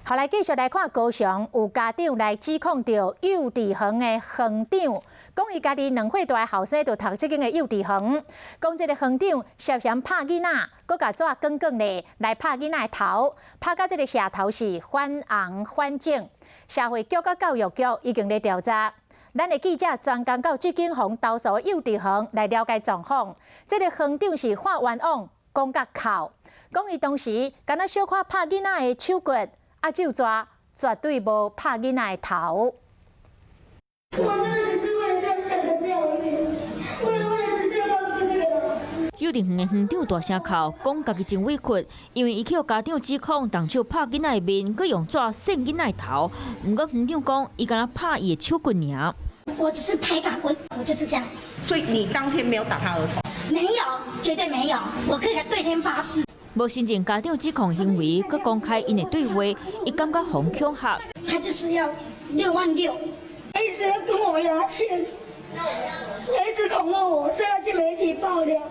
好，來繼續來看高雄有家長來指控著幼稚園的園長，講伊家己2歲大的後生就讀這間的幼稚園，講這個園長涉嫌拍囡仔，閣共紙捲捲咧來拍囡仔的頭，拍甲這個額頭是泛紅泛腫。社會局佮教育局已經咧調查。咱的記者專工到這間予人投訴的幼稚園來了解狀況。這個園長是喊冤枉，講甲哭，講伊當時敢若小可拍囡仔的手骨。啊，手紙絕對無拍囡仔的頭。我真的只是為了這樣的教育，為了只是要幫助這個老師。幼稚園的園長大聲哭，講家己真委屈，因為伊去予家長指控動手拍囡仔的面，閣用紙扇囡仔的頭。毋過園長講，伊敢若拍伊的手骨爾。我只是拍打，我就是這樣。所以你當天沒有打他額頭？沒有，絕對沒有，我可以對天發誓。無承認家長指控行為，閣公開𪜶的對話，伊感覺予人恐嚇。他就是要6萬6，一直要跟我要錢，一直恐嚇我，說要去媒體爆料，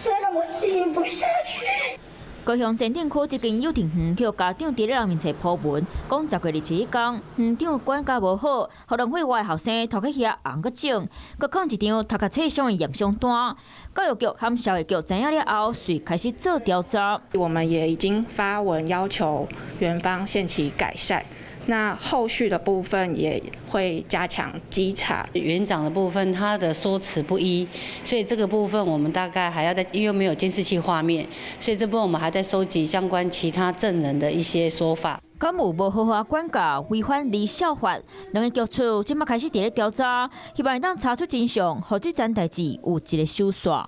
說讓我經營不下去。高雄前鎮區這間幼稚園，予家長佇咧人面前鋪文，講10月27日工，園長管教無好，予2歲外的後生頭殼遐紅閣腫，閣空一張讀冊冊上的驗傷單。教育局和社會局知影了後，遂開始做調查。我們也已經發文要求園方限期改善。那後續的部分也會加強稽查。園長的部分，他的說辭不一，所以這個部分我們大概還要再，因為沒有監視器畫面，所以這部分我們還在收集相關其他證人的一些說法。敢有無好好管教，違反兒少法，兩个局處這馬開始佇咧調查，希望會當查出真相，予這樁代誌有一个收煞。